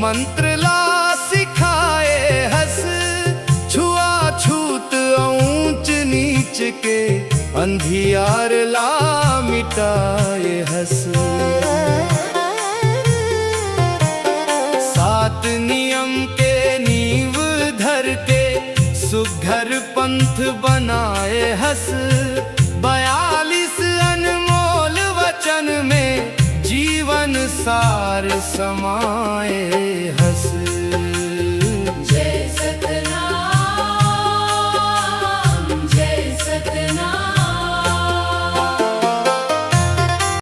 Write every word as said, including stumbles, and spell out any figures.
मंत्र ला सिखाए हस, छुआछूत ऊंच नीच के अंधियार ला मिटाए हस। सात नियम के नींव धर के सुघर पंथ बनाए हस। बयालीस अनमोल वचन में जीवन सार समाए